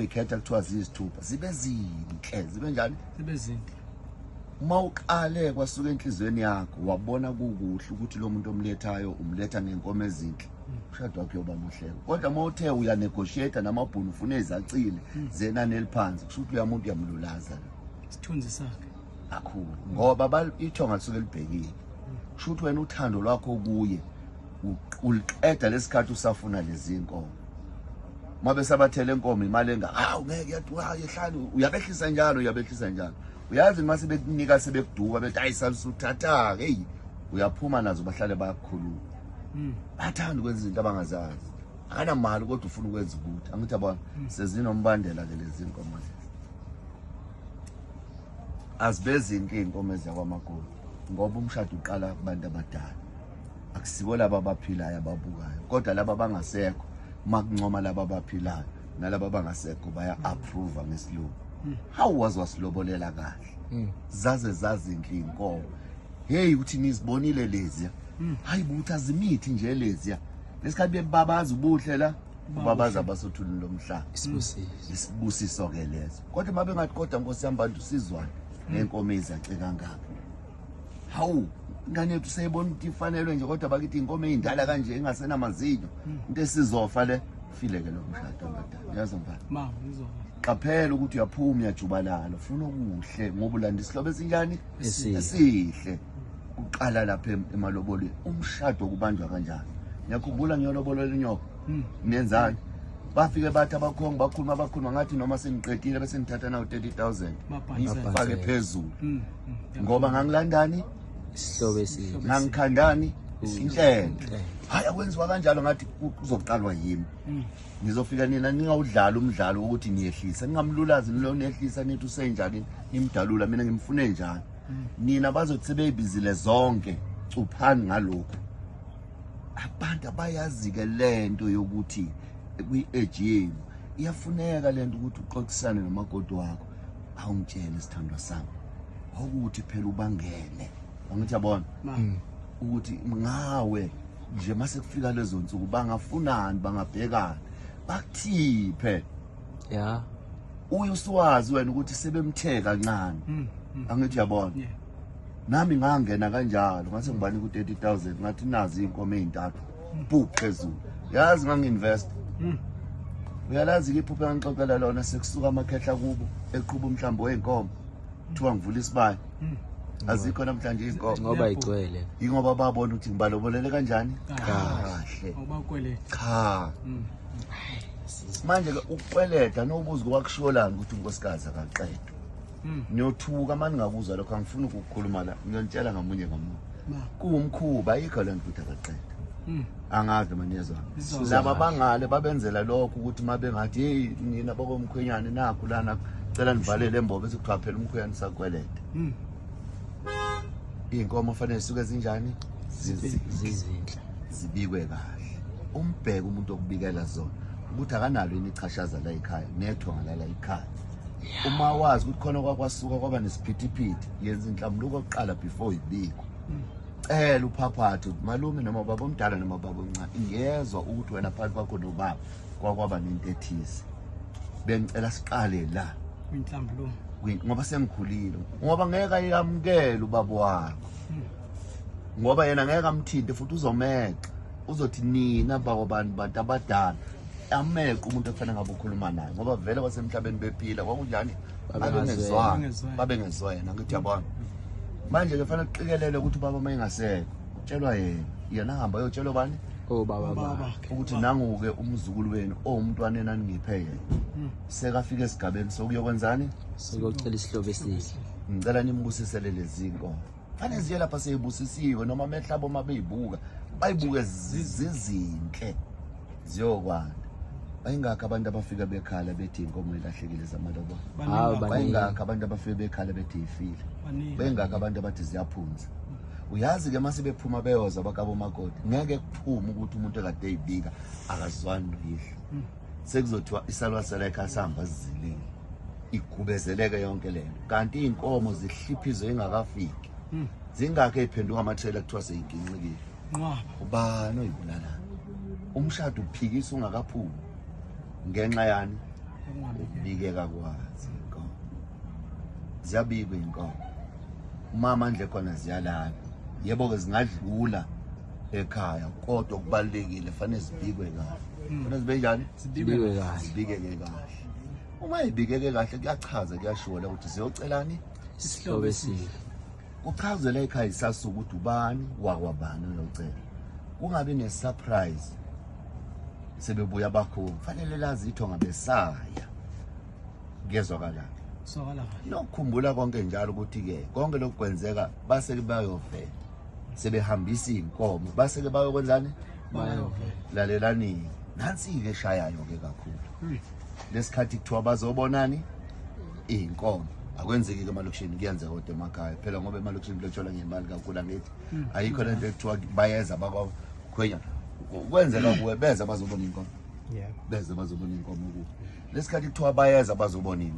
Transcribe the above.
Ikhetha kuthiwa ziyisithupha, zibe zinhle, zibe njani? Zibe zinhle. Uma uqale kwasuka enhliziyweni yakho wabona kukuhle ukuthi lo muntu omlethayo umletha ngenkomo ezinhle, umshado wakho uyoba muhle. Kodwa uma uthe uyanegotiate namabhunu, ufuna ezacile zenani eliphansi, kusho ukuthi uyamuntu uyamlulaza lo. Isithunzi sakhe. Kakhulu, ngoba ithonga lisuke libhekile. Kusho ukuthi wena uthando lwakho kuye uliqeda lesikhathi usafuna lezi nkomo. Uma besabathela enkomo imali engaka, hawu ngeke yadura, yehlani, uyabehlisa njalo, uyabehlisa njalo. Uyazi uma sebekunika sebekuduka bethi hayi salusuthatha-ke, eyi uyaphuma nazo bahlale bayakukhuluma. Bathanda ukwenza izinto abangazazi. Akanamali kodwa ufuna ukwenza ukuthi. Angithi yabona, sezinombandela-ke lezi nkomo lezi. Azibe zinhle iy'nkomo eziyakwamakoti ngoba umshado uqala kubantu abadala. Akusibo laba abaphilayo ababukayo, kodwa laba abangasekho makuncoma laba abaphilayo nalaba abangasekho baya-approve ngesilungu. Hawu, waze wasilobolela kahle. Zaze zazinhle iy'nkomo. Hey, uthi nizibonile leziya. Hayi buthi azimithi nje leziya. Lesikhathi bebabaza ubuhle la, ubabaza abasothulini lomhlaba. Isibusiso. Isibusiso ke lezo. Kodwa uma bengathi kodwa Nkosi yami bantu sizwane nenkomo ezace kangaka. Hawu, ingane yethu seyibona ukuthi ifanelwe nje, kodwa bakithi inkomo eyindala kanje engasenamazinyo. Into esizofa le, ufile ke lo mshado ndoda. Uyazwa mfana? Ma, ngizwa. Qaphela ukuthi uyaphuma uyajubalala, ufuna okuhle ngoba ulanda isihlobo esinjani? Esihle. Esihle. Uqala lapha emalobolweni. Umshado kubanjwa kanjani? Ngiyakhumbula ngiyolobolela inyoka. Nenzani? Bafike bathi abakhongi bakhuluma bakhuluma ngathi noma sengiqedile bese ngithatha nawo 30,000. Ngifake phezulu. Ngoba ngangilandani? Isihlobo esihle. Ngangikhandani? Inhlenge. Hayi akwenziwa kanjalo, ngathi kuzoqalwa yimi. Ngizofika nina ningawudlala umdlalo wokuthi niyehlisa, ningamlulazi nilo nehlisa nithi usenjani, nimdalula mina ngimfune njani. Nina bazothi sebeyibizile zonke, cuphani ngalokho. Abantu abayazi-ke lento yokuthi kwi-age yenu iyafuneka lento ukuthi uxoxisane nomakoti wakho. Awungitshele sithandwa sami, awukuthi phela ubangene, angithi yabona ukuthi ngawe nje mase kufika lezo nsuku bangafunani, bangabhekani, bakuthiphe. Uye usuwazi wena ukuthi sebemthe kancane. Angithi yabona. Nami ngangena kanjalo, ngase ngibanika u-30,000, ngathi nazi iy'nkomo ey'ntathu, bu phezulu. Yazi ngangi-invest. Uyalazi ke iphupho engangixoxela lona, sekusuka amakhehla kubo eqhuba umhlambi wey'nkomo, kuthiwa ngivula isibaya. Azikho namhlanje iy'nkomo. Ngoba igcwele. Ingoba babona ukuthi ngibalobolele kanjani? Kahle. Awubakweleta. Cha. Manje ke ukukweleta nobuza kwakusholani ukuthi unkosikazi akaqedwa. Niyothuka manje ngakuzwa lokho, angifuni ukukhuluma la, ngiyonitshela ngamunye ngamunye. Kuwumkhuba, ayikho lento ukuthi akaqedwa. Angazi noma niyezwa. Laba bangale babenzela lokho ukuthi uma bengathi hey nina bokomkhwenyane nakhu lana cela nivalele embobo, bese kuthiwa phela umkhwenyane sakweleta. Iy'nkomo fanele zisuke zinjani? Zizinhle. Zibikwe kahle. Umbheke umuntu okubikela zona ukuthi akanalo yini ichashaza la ekhaya nethonga la la ekhaya. Uma wazi ukuthi khona kwakwasuka kwaba nesiphithiphithi, yenza inhlambuluko kuqala before ibikwe. Cela uphaphathe malume noma baba omdala noma baba omncane, ngiyezwa ukuthi wena phakathi kwakho nobaba kwakwaba nento ethize, bengicela siqale la Kwinhlambuluko. Ngoba sengikhulile, ngoba ngeke ayamukele ubaba wakho, ngoba yena ngeke amthinte futhi uzomeqa, uzothi nina bakwabantu bantu abadala, ameqe umuntu okufanele ngabe ukhuluma naye, ngoba vele kwasemhlabeni bephila kwakunjani, babengezwani, babengezwena. Ngithi yabona manje ke fanele kuqikelele ukuthi ubaba uma engasekho utshelwa yena, yena ahamba ayotshelwa bani? Obaba bakhe. Ukuthi nangu-ke umzukulu wenu owumntwana enaningiphe yena, sekafika esigabeni sokuyokwenzani? Sokuyocela isihlobo esihle. Ngicela nimbusisele lezi nkomo. Fanele ziye lapha seyibusisiwe, noma amehlo abo uma beyibuka bayibuke zizinhle, ziyokwanda. Bayingakho abantu abafika bekhala bethi inkomo ilahlekile zamalobolo. Hawu, baningi. Bayingakho abantu abafika bekhala bethi ifile. Bayingakho abantu abathi ziyaphunza. Uyazi ke mase bephuma beyoza bakabo makoti, ngeke kuphume ukuthi umuntu ekade eyibika akazwani noyihlo. Sekuzothiwa isalwa ekhaya sihamba sizilile, igubezeleke yonke lento, kanti iy'nkomo zihliphizwe ingakafiki. Zingakho ey'phenduka amathela kuthiwa seyinginqikile. Ubani oyibulalayo? Umshado uphikisa ungakaphumi ngenxa yani? Ukubikeka kwazi inkomo. Ziyabikwa inkomo. Uma amandla ekhona ziyalala. Yebo-ke zingadlula ekhaya, kodwa kubalulekile fanele zibikwe kahle. Fanele zibe njani? Zibikwe kahle. Zibikeke kahle. Uma ibikeke kahle kuyachaza, kuyashiwo la ukuthi ziyocelani. Isihlobo esihle. Kuchazwe la ekhaya isasuka ukuthi ubani wakwabani uyocela. Kungabi ne-surprise sebebuya bakho, fanele lazi ithonga besaya. Kuyezwakala. Zwakala kahle. Nokukhumbula konke njalo ukuthi-ke konke lokhu kwenzeka base bayovela sebehambisa iy'nkomo, base-ke bayokwenzani? Bayovela. Lalelani, nansi-ke eshayayo-ke kakhulu lesikhathi kuthiwa bazobonani iy'nkomo. Akwenzeki-ke emalokishini, kuyenzeka kodwa emakhaya phela, ngoba emalokishini kulotsholwa ngemali kakhulu. Angithi ayikho lento ekuthiwa bayeza bakwakhwenya, kwenzeka kuwe beza bazobona iy'nkomo. Yebo. Beze bazobona iy'nkomo kuwe lesikhathi kuthiwa bayeza bazobona iy'nkomo.